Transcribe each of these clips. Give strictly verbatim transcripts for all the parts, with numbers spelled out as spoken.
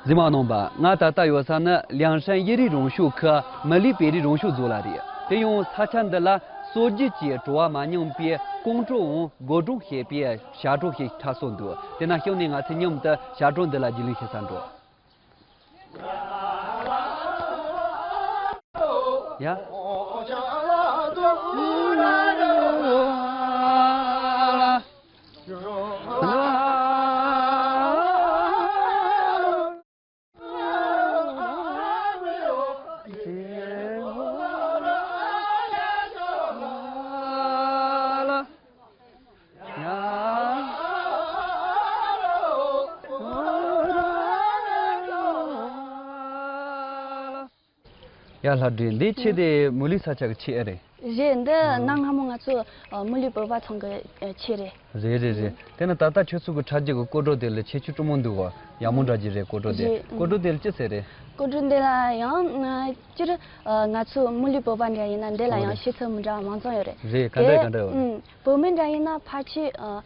གཟིགས་མོ་རྣམ་པ། ང་ད་ལྟ་ཡོད་ས་ནི་ལིའང་ཧྲན་ཡུན་རིང་རང་སྐྱོང་ཁུལ་མི་ལི་བོད་རིགས་རང་སྐྱོང་རྫོང་ལ་རེད། དེ་ཡང་ས་ཆ་འདི་ལ་སྲོལ་རྒྱུན་གྱི་བྲོ་བ་མ་ཉམས་པའི་ཀོང་ཀྲོའམ་སྒོར་སྒྲུང་ཞེས་པའི་ཞབས་བྲོ་ཞིག་འཁྲབ་སྲོལ་འདུག་དེ་ན་གཤམ་ནས་ང་ཚོ་མཉམ་དུ་ཞབས་བྲོ་འདི་ལ་རྒྱུས་ལོན་ཞུ་ས་འགྲོ། ཡ། ཡ། ལྷ་སྒྲོན། འདི་ཁྱེད་དེ་མུ་ལི་ས་ཆ་གི་ཆེད་ཨེ་རེད། རེད། འདི་ཨ་གནའ་སྔ་མོ་ང་ཚོ་ཨ་མུ་ལི་བོད་པ་ཚང་གི་ཨ་ཆེད་རེད། རེད་རེད་རེད། དེ་ན་ད་ལྟ་ཁྱོད་ཚོ་གི་འཁྲབ་རྒྱུ་གི་སྐོར་བྲོ་དེ་ལ་ཁྱད་ཆོས་སྤྲོ་མོ་འདུག་གོ། ཡག་མོ་འདྲ་གི་རེད། སྐོར་བྲོ་དེ། རེད། སྐོར་བྲོ་དེ་ལ་ཅི་ཟེར་རེད། སྐོར་བྲོ་འདི་ལ་ཡང་ཨ་སྤྱིར་ཨ་ང་ཚོ་མུ་ལི་བོད་པ་འདྲ་ཡིན་ན་འདི་ལ་ཨོ་ཡང་རེད། ཤེས་ཚད་མི་འདྲ་བ་མང་ཙམ་ཡོད་རེད། རེད། ག་འདྲ་དེ་ག་འདྲ་ཡོད། ཨུམ། བོད་མི་འདྲ་ཡིན་ན་ཕལ་ཆེར་ཨ་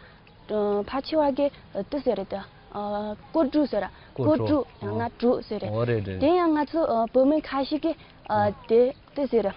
ཕལ་ཆེ་བ་གིས་ཨ་དེ་ཟེར་རེད་དེ། ཨ་སྐོར་བྲོ་ཟེར། སྐོར་སྐོར་བྲོ། བྲོ་ཡང་ན་ཨ་བྲོ་ཟེར་རེད། ཨོ་རེད་རེད། དེ་ཡང་ང་ཚོ་ཨ་བོད་མི་ཁ་ཤས་ཀྱིས་ཨ་ཨ་དེ་དེ་ཟེར། ཨ་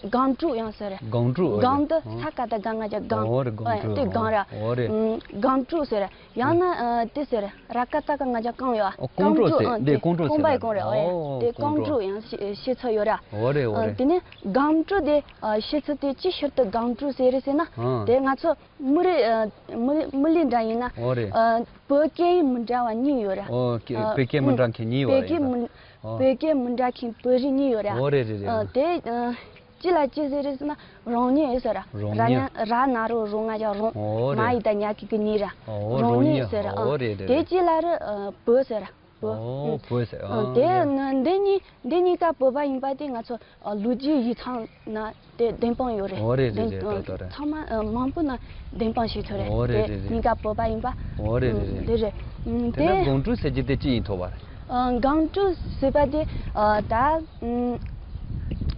སྒང་བྲོ་ཡང་ཟེར། སྒང་བྲོ། ཨོ་རེད། སྒང་དེ་ཨ་ས་ཀ་བཏགས་སྒ་ང་རྒྱ་སྒང་། ཨོ་རེད། སྒང་བྲོ། ཨ་དེ་སྒང་ར། ཨོ་རེད། ཨ་སྒང་བྲོ་ཟེར། ཡང་ན་ཨ་དེ་ཟེར། ར་ཀ་བཏགས་རྐ་ང་རྒྱ་རྐང་ཡོད། ཨ་རྐང་བྲོ་ཟེར། ཨ་དེ་རྐང་བྲོ་ཟེར་ར། རྐང་པའི་རྐང་རེད། ཨོ་ཡ། ཨོ་དེ་རྐང་བྲོ། རྐང་བྲོ་ཡང་ཤེས་ཤེས་ཚད་ཡོད་ར། ཨོ་རེད། ཨོ་ཨ་རེད། དེ་ནས་སྒང་བྲོ་དེ་ཨ་ཤེས་ཚད་དེ་ཅི་ཕྱིར་དུ་སྒང་བྲོ་ཟེར་རེད་ཟེར་ན། ཨ་དེ་ང་ཚོ་མི་རེ་ཨ་མི་མི་ལི་འདྲ་ཡིན་ན། ཨོ་རེད། ཨ་བོད་སྐད་མི་འདྲ་བ་གཉིས་ཡོད་ར། ཨོ་སྐད་ཨ་བོད་སྐད་མི་འདྲ་མཁན་གཉིས་ཡོད་བོད་ར། སྐད་ཡིན་ད། མི་ཨོ། བོད་སྐད་མི་འདྲ་མཁན་བོད་རིགས་གཉིས་ཡོད་ར། ཨོ་རེད་རེད་རེད། ཨ་དེ་ཨ་ཅི་ལ་ཅི་ཟེར་རེད་ཟེར་ན་རང་ཉིད་ཟེར་ར། རང་ར་ཉིད། ཉ་ར་ན་རོ་རོ་ང་རྒྱ་རོང་། ཨོ་རེད། མ་ཡི་ད་ཉ་གི་གི་ཉི་ར། ཨོ་རང་རང་ཉིད་ཉིད། ཟེར་ར། ཨོ་ཨ་རེད་རེད་དེ་རེད། ཅི་ལ་ར་ཨ་བོད་ཟེར་ར། བོད། ཨོ་ཨུ། བོད་ཟེར། ཨ་ཨ་དེ་རེད། ན་འདི་གཉིས་འདི་གཉིས་ཀ་བོད་པ་ཡིན་པ་དེ་ང་ཚོ་ཨ་ལོ་རྒྱུས་ཡིག་ཚང་ན་དེ་བདེན་དཔང་ཡོད་རེད། ཨོ་རེད་རེད་བདེན་རེད། ཨ་ཏོ་ཏོ་རེད། ཚང་མ་ཨ་མང་པོ་ན་བདེན་དཔང་ཞིག་ཐོབ་རེད། ཨོ་རེད་དེ་རེད་རེད། གཉིས་ཀ་བོད་པ་ཡིན་པ། ཨོ་རེད་ཨུ་རེད་རེད། དེ་རེད། ཨུ་དེ་དེ་ན་སྒང་དྲུག་ཟེར་རྒྱུ་དེ་ཅི་ཡིན་ཐོབ་པ་རེད། ཨ་སྒང་དྲུག་ཟེར་བ་དེ་ཨ་ད་ཨུ་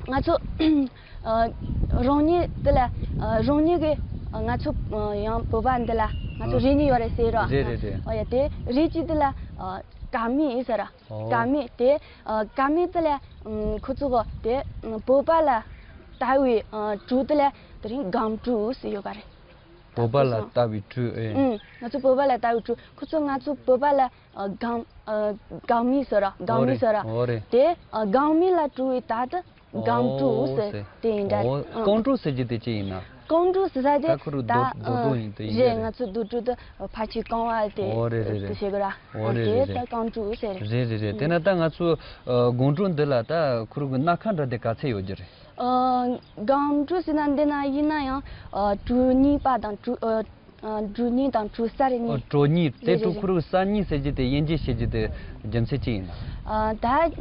ང་ཚོ་ཨ་རང་ཉིད་དེ་ལ་ཨ་རང་ཉིད་ཀྱི་ཨ་ང་ཚོ་ཨ་ཡང་བོད་པ་འདི་ལ་ང་ཚོ་ཨ་རིག་གནས་ཡོད་རེད་ཟེར་རོ། རེད་རེད་རེད། ཨ་ཡ་དེ་རིགས་གཅིག་དེ་ལ་ཨ་ག་མི་ཟེར་ར། ཨོ། ག་མི་དེ་ཨ་ག་མི་དེ་ལ་ཨམ་ཁོ་ཚོ་གོ་དེ་ཨམ་བོད་པ་ལ་ལྟ་བའི་ཨ་དྲུག་དེ་ལ་དེ་རིང་སྒང་དྲུག་ཟེར་ཡོད་པ་རེད། བོད་པ་ལ་ལྟ་བའི་དྲུག་ཨེ། ཨུམ། ང་ཚོ་བོད་པ་ལ་ལྟ་བའི་དྲུག་ཁོ་ཚོ་ང་ཚོ་བོད་པ་ལ་ཨ་སྒང་ཨ་སྒང་མི་ཟེར་ར། སྒང་མི་ཟེར་ར། ཨོ་རེད། དེ་ཨ་སྒང་མི་ལ་དྲུག་པའི་ད་དེ་སྒང་དྲུག་ཟེར་དེ་ཡིན་འདྲ། ཨོ་ཨ་སྒང་དྲུག་ཟེར་རྒྱུ་དེ་ཅི་ཡིན་ན། སྒང་དྲུག་ཟེར་ས་དེ་ད་ཁོ་རུ་ད་རྡོ་རྡོ་ཨ་དྲུག་ཡིན་དེ་ཡིན་རེད། རེད། ང་ཚོ་རྡོ་དྲུག་དེ་ཕལ་ཆེར་སྒང་བ་དེ་ཨོ་རེད་རེད་དེ་རེད། བྱེད་དགོས་ར། ཨོ་རེད་རེད་དེ་རེད། ད་སྒང་དྲུག་ཟེར་རེད། རེད་རེད་རེད། དེ་ན་ད་ང་ཚོ་ཨ་སྒང་དྲུག་འདི་ལ་ད་ཁོ་རུ་གི་སྣ་ཁ་འདྲ་དེ་ག་ཚད་ཡོད་རྒྱུ་རེད། ཨ་སྒང་དྲུག་ཟེར་ན་འདི་ན་ཡིན་ན་ཡང་ཨ་དྲུག་གཉིས་པ་དང་དྲུག་ཨ་ཨ་དྲུག་གཉིས་དང་དྲུག་གསར་རེ་ཨོ་གཉིས། དྲུག་གཉིས་དེ་རེད་དྲུག་རེད་ཁོ་རུ་གསར་གཉིས་ཟེར་རྒྱུ་དེ་དབྱེ་འབྱེད་བྱེད་རྒྱུ་དེ་རྒྱུ་མཚན་ཅི་ཡིན་ན། ཨ་ད་ཨ་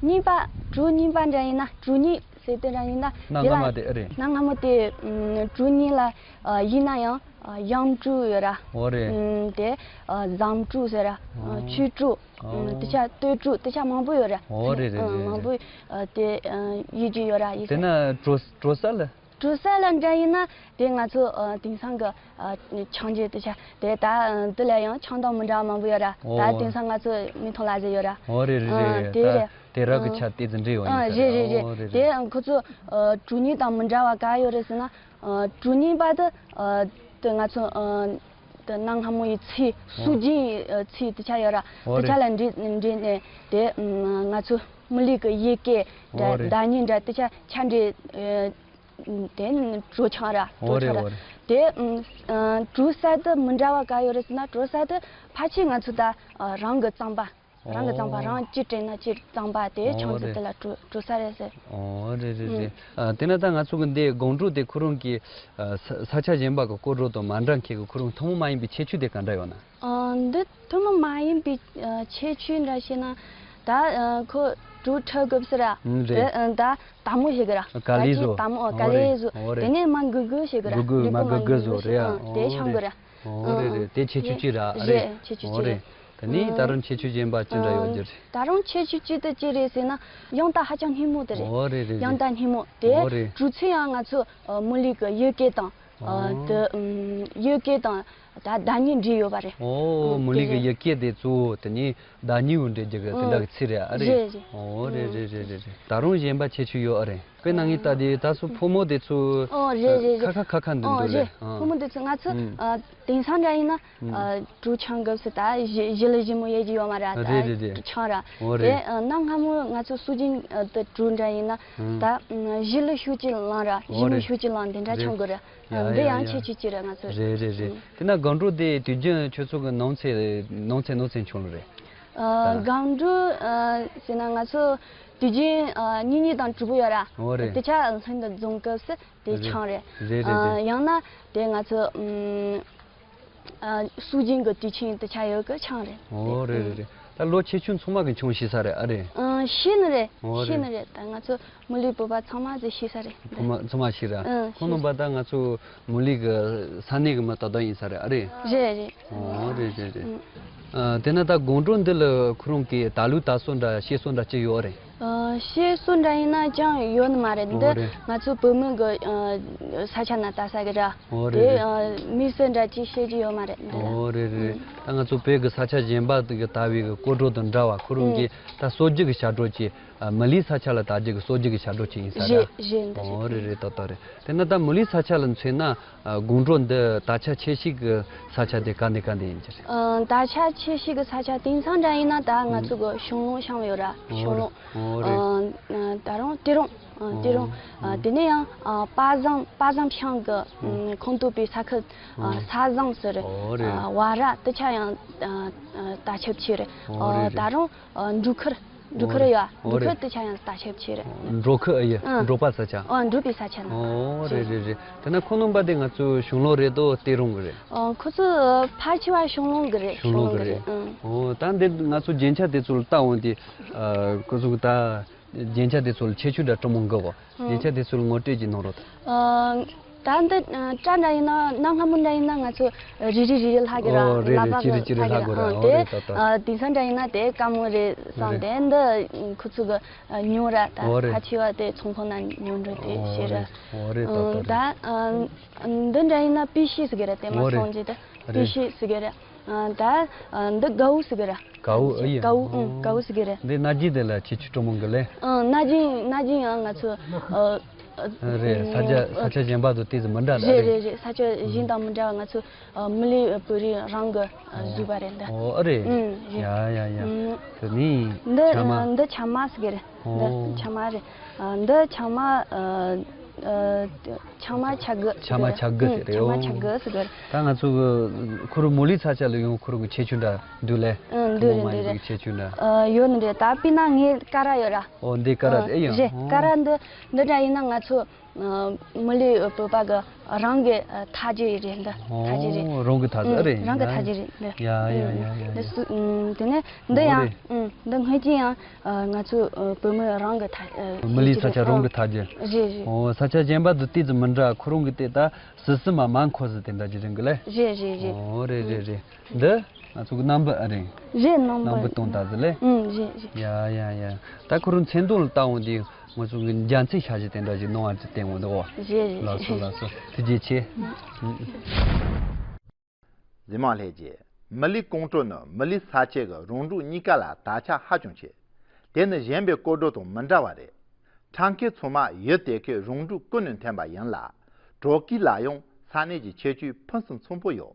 གཉིས་པ་དྲུག་གཉིས་པ་འདྲ་ཡིན་ན་དྲུག་གཉིས་ཟེར་དེ་འདྲ་ཡིན་ན་གནའ་དེ་སྔ་ལ་མ་དེ་ཨེ་རེད། གནའ་སྔ་མོ་དེ་ཨ་དྲུག་གཉིས་ལ་ཨ་ཡིན་ན་ཡང་ཨ་གཡང་དྲུག་ཡོད་ར། འོ་རེད། ཨ་དེ་ཨ་ཟམ་དྲུག་ཟེར་ར། ཨ་ཨོ། ཆོས་དྲུག་ཨ་ཨོ། དེ་ཆ་སྟོད་དྲུག་དེ་ཆ་མང་པོ་ཡོད་ར། འོ་རེད་རེད་ཨ་རེད་མང་པོ་རེད། ཨ་དེ་ཨ་ཡིད་ཀྱི་ཡོད་ར་ཡིད་དེ་ན་གྲོ་གྲོ་ས་ལ། གྲོ་ས་ལ་འདྲ་ཡིན་ན་དེ་ང་ཚོ་ཨ་དེང་སང་གི་ཨ་ཆང་རྒྱུ་དེ་ཆ་དེ་ད་ཨ་དེ་ལ་ཡང་ཆང་དང་མི་འདྲ་བ་མང་པོ་ཡོད་ར། ཨོ། ད་དེང་སང་ང་ཚོ་མི་ཐོང་ལ་ཟེར་ཡོད་ར། ཨོ་རེད་རེད་ཨ་རེད་དེ་ད་རེད། དེ་ར་གི་ཆ་དེ་ཙི་འདྲ་ཡོད་ཨ་ཡིན་ས་རེད་རེད་རེད་རེད། ཨོ་རེད་དེ་རེད། ཨ་ཁོ་ཚོ་ཨ་གྲོ་ནི་དང་མི་འདྲ་བ་ག་ཡོད་རེད་ཟེར་ན། ཨ་གྲོ་ནི་པ་དེ་ཨ་དེ་ང་ཚོ་ཨ་དེ་གནའ་སྔ་མོ་ཡི་ཚེས་ཨོ། སྲོལ་རྒྱུན་ཨ་ཚེས་དེ་ཆ་ཡོད་ར། ཨོ་དེ་ཆ་རེད། ལ་འདྲེས་འདྲེས་ནས་དེ་ཨ་ང་ཚོ་མི་ལུས་ཀྱི་ཡི་གེ་འདྲ་ཨོ་རེད། བརྡ་རྙིང་འདྲ་དེ་ཆ་ཆ་འདྲེས་ཨ་དེ་གྲོ་ཆང་ར་གྲོ་ཨོ་རེད་ཆང་ར། ཨོ་རེད། དེ་ཨ་གྲོ་ས་དེ་མི་འདྲ་བ་ག་ཡོད་རེད་ཟེར་ན་གྲོ་ས་དེ་ཕལ་ཆེར་ང་ཚོ་ད་ཨ་རང་གི་རྩམ་པ། རང་གི་རྩམ་པ་ཨོ། རང་ཅི་སྤྲད་ན་ཅི་རྩམ་པ་དེ་ཨོ་ཆང་ཟེར་རེད། དེ་ལ་གྲོ་གྲོ་ས་རེད་ཟེར། ཨོ་རེད་རེད་ཨུ། རེད། ཨ་དེ་ན་ད་ང་ཚོ་གི་འདི་སྒང་དྲུག་དེ་ཁོ་རང་གི་ཨ་ས་ས་ཆ་གཞན་པ་གི་སྐོར་བྲོ་དང་མ་འདྲ་མཁན་གི་ཁོ་རང་ཐུན་མོང་མ་ཡིན་པའི་ཁྱད་ཆོས་དེ་ག་འདྲ་ཡོད་ན། ཨ་འདི་ཐུན་མོང་མ་ཡིན་པའི་ཨ་ཁྱད་ཆོས་འདྲ་བཤད་ན་ད་ཨ་ཁོ་གྲོ་འཁྲབ་དགོས་ཟེར་ར། ཨུ་རེད། དེ་ཨ་ད་དལ་མོ་བྱེད་གི་ར། ག་ལེ་བཟོ། ད་ཅི་དལ་མོ་ཨ་ག་ཨོ་ལེ་རེད་བཟོ། ཨོ་རེད། དེ་ནས་མ་འགུལ་འགུལ་བྱེད་གི་ར། འགུལ་འགུལ་ལུས་པོ་མ་འགུལ་མ་འགུལ་འགུལ་བཟོ་བྱེད་རེད་ཨ། ཨ་དེ་ཨོ་ཆང་རེད། གི་ར། ཨོ་རེད་རེད། དེ་ཁྱད་ཆོས་གཅིག་ར་ཨ་རེད། རེད་ཁྱད་ཆོས་ཨོ་གཅིག་རེད། རེད། དེ་ནས་ད་རུང་ཁྱད་ཆོས་གཞན་པ་ཅི་འདྲ་ཡོད་རྒྱུ་རེད། ད་རུང་ཁྱད་ཆོས་གཅིག་དེ་ཅི་རེད་ཟེར་ན་དབྱངས་རྟ་ཧ་ཅང་སྙན་མོ་དེ་རེད། ཨོ་རེད་རེད་རེད། དབྱངས་རྟ་སྙན་མོ་དེ་ཨོ་རེད། གྲོ་ཚོས་ཡང་ང་ཚོ་ཨ་མི་ལུས་ཀྱི་ཡུལ་སྐད་དང་ཨ་ཨོ་དེ་ཨམ་ཡུལ་སྐད་དང་ ད་བདག་ཉིད་འབྲི་ཡོད་པ་རེད། ཨོ། ཨང་། མུ་ལི་གི་ཡི་གེ་དེ་གཙོ་བོ་དེ་ནི་བདག་ཉིད་འབྲི་རྒྱུ་གི་དེ་འདྲ་གི་ཚིག་རེད། ཨ་རེད། རེད་རེད། ཨོ། རེད་རེད་རེད་རེད། ད་རུང་གཞན་པ་ཁྱད་ཆོས་ཡོད། ཨ་རེད། དཔེར་ན་ངས་ལྟ་དེ་ད་སོ་ཕོ་མོ་དེ་ཚོ་ཨོ། རེད་རེད་རེད། ཁ་ཁ་ཁ་ཁ་འདུག་ཨོ། འདུག་རེད། ལེ། ཨང་། ཕོ་མོ་དེ་ཚོ་ང་ཚོ་ཨང་། ཨ། དེང་སང་འདྲ་ཡིན་ན། ཨ། གྲུ་ཆང་གི་སུ་ད་གཞི་གཞི་ལ་གཞི་མོ་ཡོད་ཀྱི་ཡོད་མ་རེད། རེད་རེད་རེད། ད་ཆང་ར། ཨོ། རེད། དེ་ཨ་གནའ་སྔ་མོ་ང་ཚོ་སྲོལ་རྒྱུན་ཨ་དེ་གྲུ་འདྲ་ཡིན་ན། ཨང་། ད་ཨ་གཞི་ལ་ཤུགས་ཀྱིས་ལངས་ར། ཨོ། གཞི་མོ་རེད། ཤུགས་ཀྱིས་ལངས་དེ་འདྲ། རེད། ཆང་གི་ར། ཡ་ཨ་ཡ་འདི་ཡང་ཡ། ཁྱད་ཆོས་གཅིག་རེད་ང་ཚོ། རེད་རེད་རེད། ཨང་། དེ་ན་སྒང་དྲུག་དེ་དུས་རྒྱུན་ཁྱོད་ཚོ་གི་ནང་ཚེ་ནང་ཚེ་ནང་ཚེ་འཁྱོངས་རེད། ཨ། ད་སྒང་དྲུག་ཨ་ཟེར་ན་ང་ཚོ་དུས་རྒྱུན་ཨ་གཉིས་གཉིས་དང་དྲུག་པོ་ཡོད་ར། ཨོ། རེད། དེ་ཆ་ལྷན་དུ་འཛོམས་སྐབས་སུ་དེ་རེད། ཆང་རེད། རེད་རེད་ཨ། རེད། ཡང་ན་དེ་ང་ཚོ་ཨམ། ཨ། སྲོལ་རྒྱུན་གྱི་དུས་ཆེན་དེ་ཆ་ཡོད་གི་ཆང་རེད། ཨོ། རེད་རེད་རེད། ད་ལོ་ཆེ་ཆུང་ཚང་མ་གི་འཁྱོངས་ཤེས་ས་རེད། ཨ་རེད། ཨ། ཤེས་ནི་རེད། ཨོ། ཤེས་རེད། ནི་རེད། ད་ང་ཚོ་མུ་ལི་བོད་པ་ཚང་མ་ཟིག་ཤེས་ས་རེད། ཚང་མ་ཚང་མ་ཤེས་ར། ཨ། ཁོང་རྣམ་པ་ད་ང་ཚོ་མུ་ལི་གི་ས་གནས་གི་མི་ཏག་ཏག་ཡིན་ས་རེད། ཨ་རེད། རེད་རེད། ཨོ། རེད་རེད་རེད། ཨ། དེ་ན་ད་སྒང་དྲུག་འདི་ལ་ཁོ་རང་གི་ད་ལོའི་དར་སྲོལ་འདྲ་བཤད་སྲོལ་འདྲ་ཅི་ཡོད་རེད། ཨ། བཤད་སྲོལ་འདྲ་ཡིན་ན་ཅང་ཡོད་ནི་མ་རེད། འདི། ཨོ། རེད། ང་ཚོ་བོད་མི་གི་ཨ་ས་ཆ་ན་དར་ས་གི་ར། ཨོ། རེད་དེ། རེད། ཨ། དམིགས་བསལ་འདྲ་ཅི་བཤད་ཀྱི་ཡོད་མ་རེད། འདི་ལ། ཨོ། རེད་རེད། ཨ། ད་ང་ཚོ་བོད་གི་ས་ཆ་གཞན་པ་དེ་གི་དར་བའི་གི་སྐོར་བྲོ་དང་འདྲ་བ་ཁོ་རང་གི་ད་གསོ་རྒྱུ་གི་བྱ་བྲོ་ཅིག་ཨ། མུ་ལིའི་ས་ཆ་ལ་དར་རྒྱུ་གི་གསོ་རྒྱུ་གི་བྱ་བྲོ་ཅིག་ཡིན་ས་རེད། རེད་རེད། འདི་རེད། ཨོ། རེད་རེད། ཏག་ཏག་རེད། དེ་ན་ད་མུ་ལིའི་ས་ཆ་ལ་མཚོན་ན། ཨ། སྒང་དྲུག་འདི་དར་ཆ་ཆེ་ཤོས་གི་ས་ཆ་དེ་ག་འདི་ག་འདི་ཡིན་གྱི་རེད། ཨ། དར་ཆ་ཆེ་ཤོས་གི་ས་ཆ་དེང་སང་འདྲ་ཡིན་ན་ད་ང་ཚོ་གི་ཤང་ལུང་ཤང་ལ་ཡོད་ར། ཨོ། ཤང་ལུང་། ཨོ། རེད། ཨ། ད་རུང་ཏི་རུང་། ཨ། ཏི་རུང་། ཨ། དེ་ནས་ཡང་ཨ་པ་བཟང་པ་བཟང་ཤང་གི་ཨ་ཁོངས་གཏོགས་པའི་ས་ཁུལ། ཨ། ཨ། ས་བཟང་ཟེར་རེད། ཨོ། རེད། ཨ། བ་ར་དེ་ཆ་ཡང་ཨ་ཨ་དར་ཁྱབ་ཆེ་རེད། ཨོ། ཨ། རེད་ད་རེད། རུང་ཨ་འབྲུག་ཁུལ། འབྲུག་ཁུལ་ཡ། འབྲུག་ཁུལ་དེ་ཆ་ཡང་ལྟ་ཞིབ་བྱས་རེད། འབྲོག་ཁུལ། ཨ་ཡེ། ཨ། འབྲོག་པ་ས་ཆ། ཨ། འབྲོག་པའི་ས་ཆ་ན། ཨོ། རེད་རེད་རེད། དེ་ན་ཁོང་རྣམ་པ་དེ་ང་ཚོའི་གཞུང་ལུགས་རེད་དོ། སྟེ་རུང་གི་རེད། ཨ། ཁོ་ཚོ་ཕལ་ཆེ་བ་གཞུང་ལུགས་གི་རེད། གཞུང་ལུགས་གི་རེད། ཨ། ཨོ། ད་འདི་ང་ཚོ་རྒྱན་ཆ་དེ་ཚོ་ལ་ལྟ་འོང་དུས། ཨ། ཁོ་ཚོ་གི་ད་རྒྱན་ཆ་དེ་ཚོ་ལ་ཁྱད་ཆོས་འདྲ་སྤྲོ་མོ་འགི་གོ། ཨ། རྒྱན་ཆ་དེ་ཚོ་ལ་ངོ་སྤྲོད་ཅིག་གནང་རོགས་དང་། ཨ། ད་འདི་ཨ་སྐྲ་འདྲ་ཡིན་ན། གནའ་སྔ་མོ་འདྲ་ཡིན་ན་ང་ཚོ་རེ་རེ་རེ་རེ་ལྷག་གི་ར། ཨོ། རེད་ལག་རེད། པ་གཅིག་རེ་གཅིག་རེ་ལྷག་གི་ར། ལྷག་གི་ར། ཨོ། ཨོ། དེ། རེད། ད་ད། ཨ། དེང་སང་འདྲ་ཡིན་ན་དེ་དཀའ་མོ་རེད་བསམ། རེད། དེ་འདི་ཁོ་ཚོ་གི་ཨ་ཉོ་ར། ད། ཨོ། རེད། ཕལ་ཆེ་བ་དེ་ཚོང་ཁང་ན་ཉོ་འགྲོ་དེ། ཨོ། བྱེད་ར། རེད། ཨོ། རེད། ད་ཨ། ད་ད། ད་རེད། ཨ་འདི་འདྲ་ཡིན་ན་པི་ཤི་ཟེར་གི་ར། དེ་མ། ཨོ། རེད། སོང་རྗེས་དེ་རེད། པི་ཤི་ཟེར་གི་ར། ཨ། ད་ཨ་འདི་གའུ་ཟེར་གི་ར། གའུ། ཨ་ཡེ། གའུ། ཨང་། གའུ་ཟེར་གི་རེད། འདི་སྣ་རྒྱན་དེ་ལ་ཁྱད་ཆོས་སྤྲོ་མོ་འགི་ལེ། ཨང་། སྣ་རྒྱན། སྣ་རྒྱན་ཡང་ང་ཚོ་ཨ་ཨ། རེད། ས་ཆ། ཨ། ས་ཆ་གཞན་པ་དང་ཏོག་ཙམ་མི་འདྲ་ལ། རེད། རེད། རེད། ས་ཆ་གཞན་དང་མི་འདྲ་བ། ང་ཚོ་ཨ་མི་ལི་བོད་རིགས་རང་གི་ཨ་བཟོས་པ་རེད་འདི། ཨོ། ཨ་རེད། ཨང་། རེད། ཡ་ཡ་ཡ། ཨང་། དེ་ནི་འདི་ཆ་མ། འདི་ཆ་མ་ཟེར་གི་རེད། འདི། ཨོ། ཆ་མ་རེད། ཨ་འདི་ཆ་མ། ཨ་ཨ། ཆ་མ་ཆ་གི། ཆ་མ་ཆ་གི་ཟེར་རེད། ཆ་མ་ཆ་གི་ཟེར་གི་རེད། ད་ང་ཚོ་གི་ཁོ་རང་མུ་ལི་ས་ཆ་ལ་ཡོང་ཁོ་རང་གི་ཁྱད་ཆོས་འདྲ་འདུག་ལེ། ཨང་། འདུག་རེད། འདུག་རེད། ཁྱད་ཆོས་འདྲ། ཨ། ཡོད་ནི་རེད། ད་དཔེར་ན་ངའི་ཀ་ར་ཡོད་ར། ཨོ། འདི་ཀ་ར། ཨ། རེད། ཨེ་ཡ། རེད། ཨོ། ཀ་ར་འདི་འདི་འདྲ་ཡིན་ན་ང་ཚོ་ཨ་མུ་ལི་བོད་པ་གི་རང་གི་ཨ་ཐ་རྒྱུ་རེད་འདི། ཨོ། ཐ་རྒྱུ་རེད། རང་གི་ཐ་རྒྱུ། ཨ། རེད། རང་གི་ཐ་རྒྱུ་རེད་འདི། ཡ་ཡ་ཡ་ཡ། འདི་སུ། ཨ། དེ་ནས་འདི། ཨོ། ཡང་རེད། ཨ་འདི་སྔོན་གྱི་ཡང་ཨ་ང་ཚོ་ཨ་བོད་མི་རང་གི་ཐ། ཨ། མུ་ལི་ས་ཆ་རང་གི་ཐ་རྒྱུ། རེད་རེད། ཨོ། ས་ཆ་གཞན་པ་དང་ཏོག་ཙམ་མི་འདྲ། ཁོ་རང་གི་དེ་ད་སི་སི་མ་མ་འཁོར་ཟི་དེ་འདྲ་ཅིག་རེད་གི་ལེ། རེད་རེད་རེད། ཨོ། རེད་རེད་རེད། འདི་ང་ཚོ་གི་སྣམ་བུ། ཨ། རེད། རེད། སྣམ་བུ། སྣམ་བུ་གཏོང་ད་ཟི་ལེ། ཨང་། རེད་རེད། ཡ་ཡ་ཡ། ད་ཁོ་རང་མཚན་ཐོ་ལ་ལྟ་འོང་དུས་ང་ཚོ་གི་རྒྱ་མཚན་ཤ་ཞིག་དེ་འདྲ་ཅིག་གནང་བ་ཅིག་བསྟན་འོང་འདུག་གོ། རེད་རེད། ལགས་སོ། ལགས་སོ། ཐུགས་རྗེ་ཆེ། ཨང་། ཨང་། གཟིགས་མང་ལྷན་རྒྱས། མུ་ལི་སྒང་དྲུག་ནི་མུ་ལི་ས་ཆ་གི་རོང་འབྲོག་གཉིས་ཀ་ལ་དར་ཆ་ཧ་ཅང་ཆེ། དེ་ནི་གཞན་པའི་སྐོར་བྲོ་དང་མི་འདྲ་བ་རེད། འཁྲབ་མཁན་ཚང་མ་ཡུལ་དེ་གའི་རོང་འབྲོག་ཀུན་ནས་ཐོན་པ་ཡིན་ལ། བྲོ་སྐད་ལ་ཡང་ས་གནས་ཀྱི་ཁྱད་ཆོས་ཕུན་སུམ་ཚོགས་པོ་ཡོད།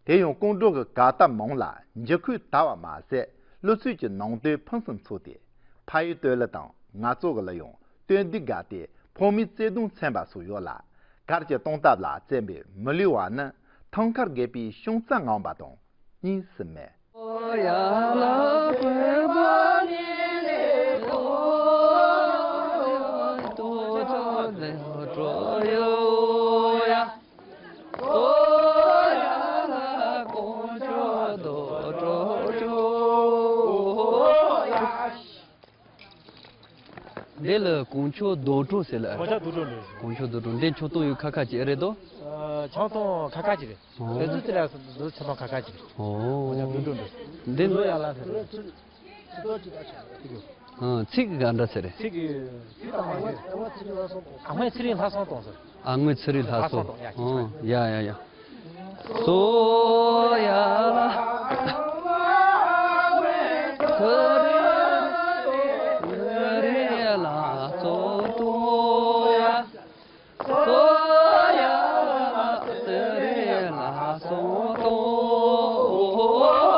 དེ་ཡང་སྒང་དྲུག་གི་གར་སྟབས་མང་ལ་འཇུ་ཁུག་དར་བ་མ་ཟད། གླུ་ཚིག་གི་ནང་དོན་ཕུན་སུམ་ཚོགས་ཏེ། ཕ་ཡུལ་སྟོད་ལ་དང་ང་ཚོ་གི་ལ་ཡང་སྟོན་འདི་དགའ་སྟེ། ཕོ་མོའི་བརྩེ་དུང་ཚན་པ་སོགས་ཡོད་ལ། གར་གྱི་གཏོང་སྟབས་ལ་བརྩོན་པའི་མི་ལུས་བ་ནི་ཐང་དཀར་རྒས་པའི་ཤིང་རྩ་ངང་པ་དང་གཉིས་སུ་མེད། འདི་ལ་སྒང་ཕྱོགས་རྡོ་གྲོ་ཟེར་ལ། སྒང་ཕྱོགས་རྡོ་གྲོ། སྒང་ཕྱོགས་རྡོ་གྲོ། འདི་ཆང་འཐུང་ཡུལ་ཁ་ཁ་ཅིག་རེད་དོ། ཨ། ཆང་འཐུང་ཁ་ཁ་ཅིག་རེད། ཨོ། དེ་ཚོ་ཚེ་ལ་འདི་ཆང་འཐུང་ཁ་ཁ་ཅིག་རེད། ཨོ། སྒང་ཕྱོགས་རྡོ་གྲོ་འདི། འདི་ལོ་ཡ་ལ་ཟེར། ཨ། ཚིག་གི་ག་འདྲ་ཟེར་རེད། ཚིག་གི་ཚིག་དང་མ་ཡོད། ཨ་སྔོན་ཚེ་རིང་ལྷ་སྲུང་དང་ཟེར། ཨ་སྔོན་ཚེ་རིང་ལྷ་སྲུང་། ལྷ་སྲུང་དང་། ཡ། ཨོ། ཡ་ཡ་ཡ། སོ་ཡ་ལ། ཚེ་རིང་ལ་སོ་དོ་ཡ། སོ་ཡ་ལ་ཚེ་རིང་ལ་སོ་དོ་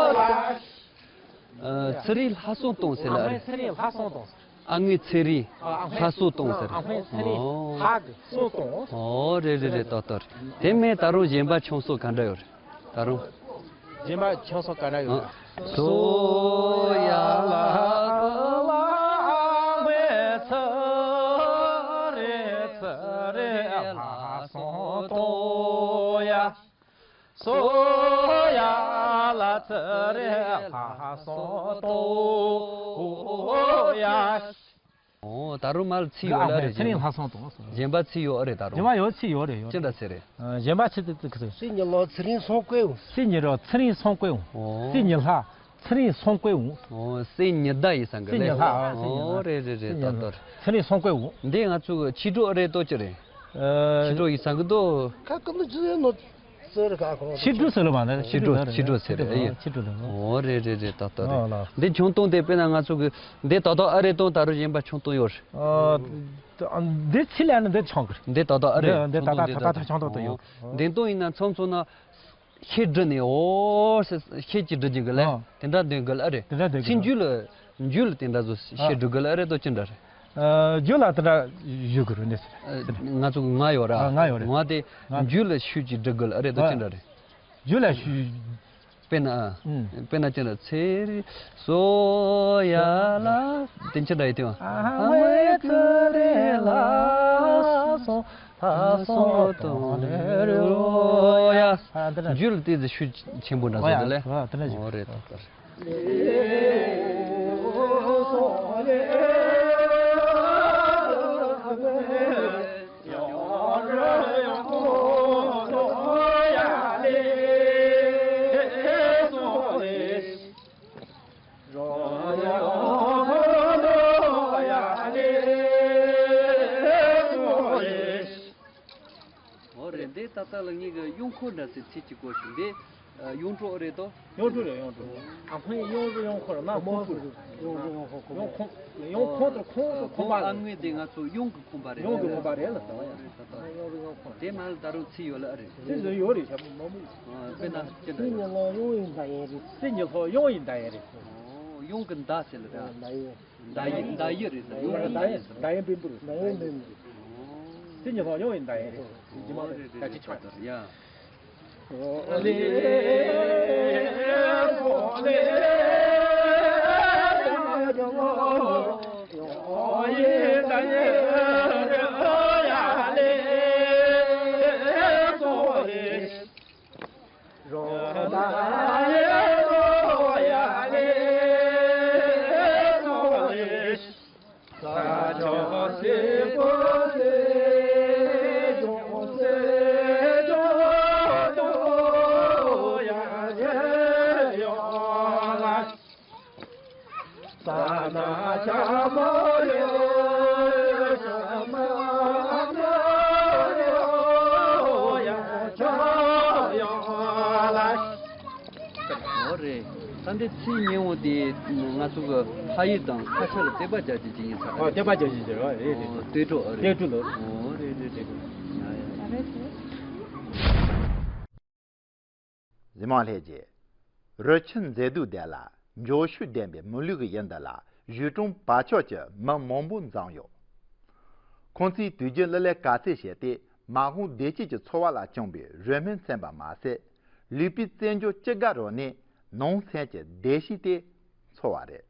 ཡ། ཨ། ཚེ་རིང་ལྷ་སྲུང་གཏོང་ཟེར་ལ་རེད། ཚེ་རིང་ལྷ་སྲུང་གཏོང་ཟེར། ཨ་སྔོན་ཚེ་རིང་ཨ། ལྷ་སྲུང་གཏོང་ཟེར། ཨ་སྔོན་ཚེ་རིང་ཨོ། ལྷ་གི་སྲུང་གཏོང་། ཨོ་རེད་རེད་རེད། ཏོག་ཏོག་རེད། དེ་མིན་ད་རུང་གཞན་པ་ཆུང་སོ་ག་འདྲ་ཡོད་རེད། ད་རུང་། གཞན་པ་ཆུང་སོ་ག་འདྲ་ཡོད་རེད། སོ་ཡ་ལ་ལ་ཚེ་རིང་ཚེ་རིང་ལྷ་སྲུང་གཏོང་ཡ། སོ་ཡ་ལ་ཚེ་རིང་ལྷ་སྲུང་གཏོང་ཡ། ཨོ། ད་རུང་མར་ཚིག་ཡོད་ལ་རེད། ཚེ་རིང་ལྷ་སྲུང་གཏོང་། གཞན་པ་ཚིག་ཡོད་རེད་ད་རུང་། གཞན་པ་ཡོད། ཚིག་ཡོད་རེད། ཡོད་ཅི་འདྲ་རེད། ཟེར་རེད། ཨ། གཞན་པ་ཚིག་དེ་ཚིག་གི་ཚིག་སྲས་ཉི་ལོ་ཚེ་རིང་སྲུང་བཀོད་འོང་། སྲས་ཉི་རོ་ཚེ་རིང་སྲུང་བཀོད་འོང་། ཨོ། སྲས་ཉི་ལྷ་ཚེ་རིང་སྲུང་བཀོད་འོང་། ཨོ། སྲས་ཉི་ཟླ་ཡིན་ས་གི་སྲས་ཉི་ལ་ལྷ། ཨ། སྲས་ཉི་ཨོ་ལྷ། རེད་རེད་རེད། སྲས་ཉི་ཏོག་ལྷ་ཏོག་རེད། ཚེ་རིང་སྲུང་བཀོད་འོང་། འདི་ང་ཚོ་གི་ཕྱི་དྲོ་ཨ་རེད་ཏོག་ཅི་རེད། ཨ། ཕྱི་དྲོ་ཡིན་ས་གི་ཏོ། ཁ་ཀུན་ཏུ་ཇི་ཡོད་ནོ། ཕྱི་དྲོ་ཟེར་ལ་མ་ནི། ཕྱི་དྲོ་ཕྱི་དྲོ་ཟེར་རེད། ཕྱི་དྲོ་ལ། ཨོ་རེད་རེད་རེད། ཏག་ཏག་རེད། ཨོ་ལ། འདི་ཆུང་གཏོང་དེ་དཔེར་ན་ང་ཚོ་གི་འདི་ཏག་ཏག་ཨ་རེད་གཏོང་། ད་རུང་གཞན་པ་ཆུང་གཏོང་ཡོད་རེད། ཨ། འདི་ཕྱི་ལ་ནི་འདི་ཆུང་གི་རེད། འདི་ཏག་ཏག་ཨ་རེད། འདི་ཏག་ཏག་ཏག་ཏག་ཆུང་གཏོང་དུ་ཡོད། འདི་གཏོང་ཡིན་ན་མཚམས་མཚམས་ན་ཤེལ་བྲི་ནས་ཨོ་ཤེལ་གྱིས་བྲི་རྒྱུ་གི་ལ། ཨ། དེ་འདྲ་འདོན་གི་ལ་ཨ་རེད། དེ་འདྲ་འདོན་གི་ཕྱི་རྒྱུད་ལ། རྒྱུད་ལ་དེ་འདྲ་བཟོ་ཤེལ་བྲི་གི་ལ་ཨ་རེད་ཏོ། ཅི་འདྲ་རེད། ཨ། རྒྱུད་ལ་དེ་འདྲ་ཞུ་གི་རེད་ནས། ཨ། ང་ཚོ་ང་ཡོད་ར། ཨ། ང་ཡོད་རེད། ང་དེ་ང་རྒྱུད་ལ་ཤུལ་གྱིས་བྲི་གི་ལ་ཨ་རེད་ཏོ། ཨ། ཅི་འདྲ་རེད། རྒྱུད་ལ་ཤུལ། དཔེར་ན། ཨ། ཨུམ། དཔེར་ན་ཅི་འདྲ། ཚེ་རིང་སོ་ཡ་ལ། དེ་ཅི་འདྲ་ཡིན་དེ། ཨ་ཧ་ཝེ་ཚེ་རིང་ལ་སོ་ད་སོ་དོ་ལེ་རོ་ཡ། ཨ། འདི་འདྲ། རྒྱུད་ལ་དེ་ཚོ་ཤུལ་ཆེན་པོ་འདྲ་བཟོ་དེ་ལས། ཨོ་ཡ། ཨ། དེ་འདྲ་ཞིག་ཨོ་རེད་ཏོ། ཨོ་རེད། འདི་ད་ལྟ་ལ་ངེད་ཀྱི་གཡོག་འཁོར་འདྲ་ཟེར་ཚིག་གཅིག་གོ་ཞིག་འདི། ཨ། གཡུང་དྲུང་རེད་དོ། གཡུང་དྲུང་རེད། གཡུང་དྲུང་། ཨ་ཁོང་གཡུང་དྲུང་གཡུང་འཁོར་ན་ཁོང་། གཡུང་དྲུང་གཡུང་འཁོར། གཡུང་ཁོང་དུ་ཁོང་དུ་ཁོང་པ། ཨ་དངོས་དེ་ང་ཚོ་གཡུང་གི་ཁོང་པ་རེད། གཡུང་གི་ཁོང་པ་རེད་ལ་ཟེར་བ་ཡ། ཨོ་རེད་ད་ལྟ། གཡུང་དྲུང་གཡུང་འཁོར། དེ་མ་ལ་ད་རུང་ཚིག་ཡོད་ལ་ཨ་རེད། ཚིག་ཡོད་རེད་ཞབས་མ་མོ། ཨ། དཔེར་ན་ཅི་འདྲ་ཡོད། སྲས་ཉི་ལྷ་གཡུང་ཡི་མདའ་ཡན་རེད། སྲས་ཉི་ལྷ་གཡུང་ཡི་མདའ་ཡན་རེད། ཨོ། གཡུང་གི་མདའ་ཟེར་ལ་ད། མདའ་ཡི། མདའ་ཡི་མདའ་ཡི་རེད་ཟེར། གཡུང་གི་མདའ་ཡི། མདའ་ཡི་བེམ་པོ་རེད། མདའ་ཡི་བེམ་པོ་རེད། སྲས་ཉི་ལྷ་གཡུང་ཡི་མདའ་ཡན་རེད། ཨོ་རེད་རེད་རེད། ད་ཅི་ཆགས། ཡ། ཨོ་རེད། ད་འདི་ཚིག་སྙན་པོ་དེ་ང་ཚོ་གི་ཕ་ཡུལ་དང་ཁ་ཆེ་ལ་བསྟོད་པ་རྒྱག་རྒྱུ་ཅིག་ཡིན་ས་རེད། ཨོ། བསྟོད་པ་རྒྱག་རྒྱུ་ཅིག་རེད། རེད་རེད། ཨོ། བསྟོད་འགྲོ། ཨོ་རེད། བསྟོད་འགྲོ་ལོ། ཨོ་རེད་རེད་རེད། ཡ་ཡ། གཟིགས་མང་ལྷན་རྒྱས། རི་ཆུ་མཛེས་སྡུག་ལྡན་ལ་འབྱོར་ཕྱུག་ལྡན་པའི་མི་ལུས་ཀྱི་ཡུལ་འདི་ལ་གཞིས་གྲོང་བར་ཕྱོགས་ཀྱི་མི་མང་པོ་འཛོམས་ཡོད། ཁོང་ཚོས་དུས་རྒྱུན་གླུ་ལེན་གར་རྩེད་བྱས་ཏེ་མ་འོངས་བདེ་སྐྱིད་ཀྱི་འཚོ་བ་ལ་བཅངས་པའི་རོལ་མོའི་མཚན་པ་མ་ཟད། ལུས་པོའི་རྩེད་འཇོ་ཅི་དགར་རོལ་ནས་ནང་སེམས་ཀྱི་བདེ་སྐྱིད་དེ་འཚོལ་བ་རེད།